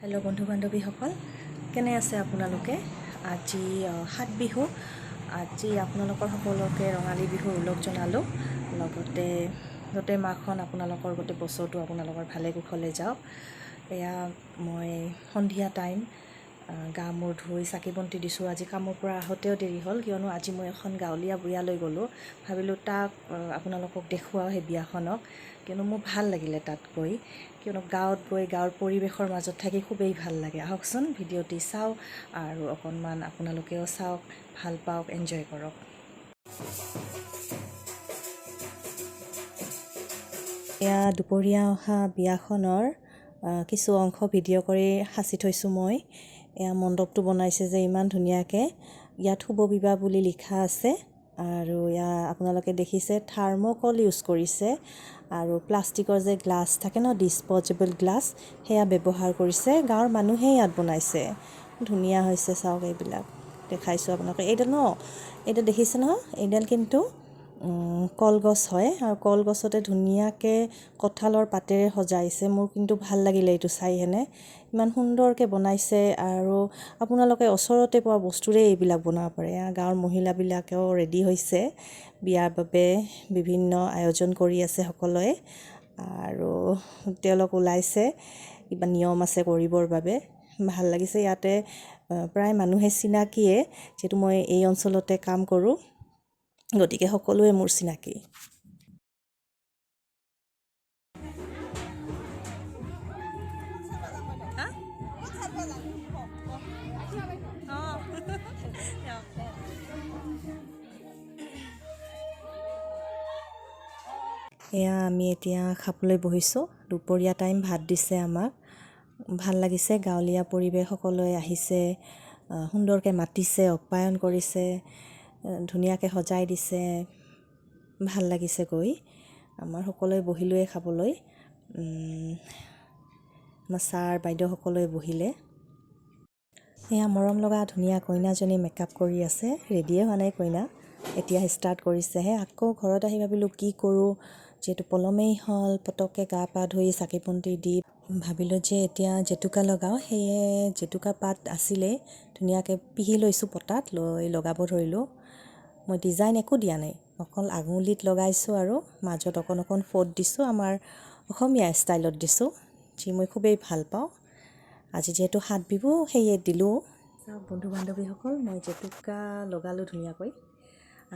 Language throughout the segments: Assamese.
হেল্ল' বন্ধু বান্ধৱীসকল, কেনে আছে আপোনালোকে? আজি সাত বিহু। আজি আপোনালোকৰ সকলোকে ৰঙালী বিহুৰ ওলগ জনালোঁ। লগতে গোটেই মাহখন আপোনালোকৰ, গোটেই বছৰটো আপোনালোকৰ ভালে কুশলে যাওক। এয়া মই সন্ধিয়া টাইম গা মূৰ ধুই চাকি বন্তি দিছোঁ। আজি কামৰ পৰা আহোঁতেও দেৰি হ'ল, কিয়নো আজি মই এখন গাঁৱলীয়া বিয়ালৈ গ'লোঁ। ভাবিলোঁ তাক আপোনালোকক দেখুৱাওঁ সেই বিয়াখনক, কিয়নো মোৰ ভাল লাগিলে তাত গৈ। কিয়নো গাঁৱত গৈ গাঁৱৰ পৰিৱেশৰ মাজত থাকি খুবেই ভাল লাগে। আহকচোন ভিডিঅ'টি চাওঁ আৰু অকণমান আপোনালোকেও চাওক, ভাল পাওক, এনজয় কৰক। এয়া দুপৰীয়া অহা বিয়াখনৰ কিছু অংশ ভিডিঅ' কৰি সাঁচি থৈছোঁ মই। এয়া মণ্ডপটো বনাইছে যে ইমান ধুনীয়াকৈ, ইয়াত শুভ বিবাহ বুলি লিখা আছে। আৰু এয়া আপোনালোকে দেখিছে থাৰ্মকল ইউজ কৰিছে আৰু প্লাষ্টিকৰ যে গ্লাছ থাকে ন, ডিছপ'জেবল গ্লাছ, সেয়া ব্যৱহাৰ কৰিছে। গাঁৱৰ মানুহে ইয়াত বনাইছে, ধুনীয়া হৈছে। চাওক এইবিলাক দেখাইছোঁ আপোনালোকে। এইডাল ন, এইডাল দেখিছে নহয়, এইডাল কিন্তু কলগছ হয় আৰু কলগছতে ধুনীয়াকৈ কঁঠালৰ পাতেৰে সজাইছে। মোৰ কিন্তু ভাল লাগিলে এইটো চাই কেনে, ইমান সুন্দৰকৈ বনাইছে। আৰু আপোনালোকে ওচৰতে পোৱা বস্তুৰে এইবিলাক বনাব পাৰে। গাঁৱৰ মহিলাবিলাকেও ৰেডি হৈছে বিয়াৰ বাবে, বিভিন্ন আয়োজন কৰি আছে সকলোৱে। আৰু তেওঁলোক ওলাইছে, কিবা নিয়ম আছে কৰিবৰ বাবে। ভাল লাগিছে। ইয়াতে প্ৰায় মানুহে চিনাকিয়ে, যিহেতু মই এই অঞ্চলতে কাম কৰোঁ, গতিকে সকলোৱে মোৰ চিনাকি। এয়া আমি এতিয়া খাবলৈ বহিছোঁ। দুপৰীয়া টাইম, ভাত দিছে আমাক। ভাল লাগিছে, গাঁৱলীয়া পৰিৱেশ, সকলোৱে আহিছে, সুন্দৰকৈ মাতিছে, আপ্যায়ন কৰিছে, ধুনীয়াকৈ সজাই দিছে। ভাল লাগিছে গৈ। আমাৰ সকলোৱে বহিলোৱে খাবলৈ। আমাৰ ছাৰ বাইদেউ সকলোৱে বহিলে। এয়া মৰম লগা ধুনীয়া কইনাজনী মেকআপ কৰি আছে, ৰেডিয়ে হোৱা নাই কইনা, এতিয়া ষ্টাৰ্ট কৰিছেহে। আকৌ ঘৰত আহি ভাবিলোঁ কি কৰোঁ, যিহেতু পলমেই হ'ল, পটককৈ গা পা ধুই চাকি বন্তি দি ভাবিলোঁ যে এতিয়া জেতুকা লগাওঁ। সেয়ে জেতুকা পাত আছিলেই, ধুনীয়াকৈ পিহি লৈছোঁ পটাত, লৈ লগাব ধৰিলোঁ। মই ডিজাইন একো দিয়া নাই, অকল আঙুলিত লগাইছোঁ আৰু মাজত অকণ অকণ ফোঁট দিছোঁ, আমাৰ অসমীয়া ষ্টাইলত দিছোঁ, যি মই খুবেই ভাল পাওঁ। আজি যিহেতু সাত বিহু, সেয়ে দিলোঁ। চাওক বন্ধু বান্ধৱীসকল, মই জেতুকা লগালোঁ ধুনীয়াকৈ।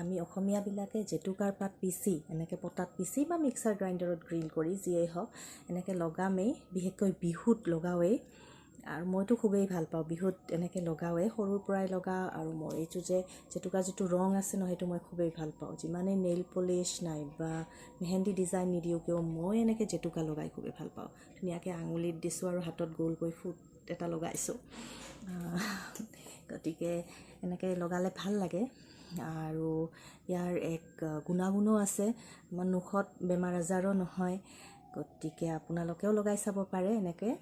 আমি অসমীয়াবিলাকে জেতুকাৰ পাত পিচি, এনেকৈ পটাত পিচি বা মিক্সাৰ গ্ৰাইণ্ডাৰত গ্ৰিল কৰি যিয়েই হওক, এনেকৈ লগামেই, বিশেষকৈ বিহুত লগাওঁৱেই। আৰু মইতো খুবেই ভাল পাওঁ বিহুত এনেকৈ লগাওঁৱেই, সৰুৰ পৰাই লগাওঁ। আৰু মই এইটো যে জেতুকাৰ যিটো ৰং আছে ন, সেইটো মই খুবেই ভাল পাওঁ। যিমানেই নেইল পলিচ নাইবা মেহেন্দি ডিজাইন নিদিওঁ কিয়, মই এনেকৈ জেতুকা লগাই খুবেই ভাল পাওঁ। ধুনীয়াকৈ আঙুলিত দিছোঁ আৰু হাতত গোলকৈ ফুট এটা লগাইছোঁ। গতিকে এনেকৈ লগালে ভাল লাগে। আৰু ইয়াৰ এক গুণাগুণো আছে, আমাৰ মুখত বেমাৰ আজাৰো নহয়। গতিকে আপোনালোকেও লগাই চাব পাৰে এনেকৈ।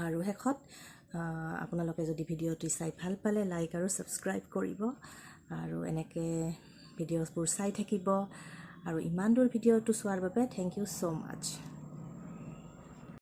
আৰু শেষত আপোনালোকে যদি ভিডিঅ'টি চাই ভাল পালে লাইক আৰু ছাবস্ক্ৰাইব কৰিব আৰু এনেকৈ ভিডিঅ'বোৰ চাই থাকিব। আৰু ইমান দূৰ ভিডিঅ'টো চোৱাৰ বাবে thank you so much.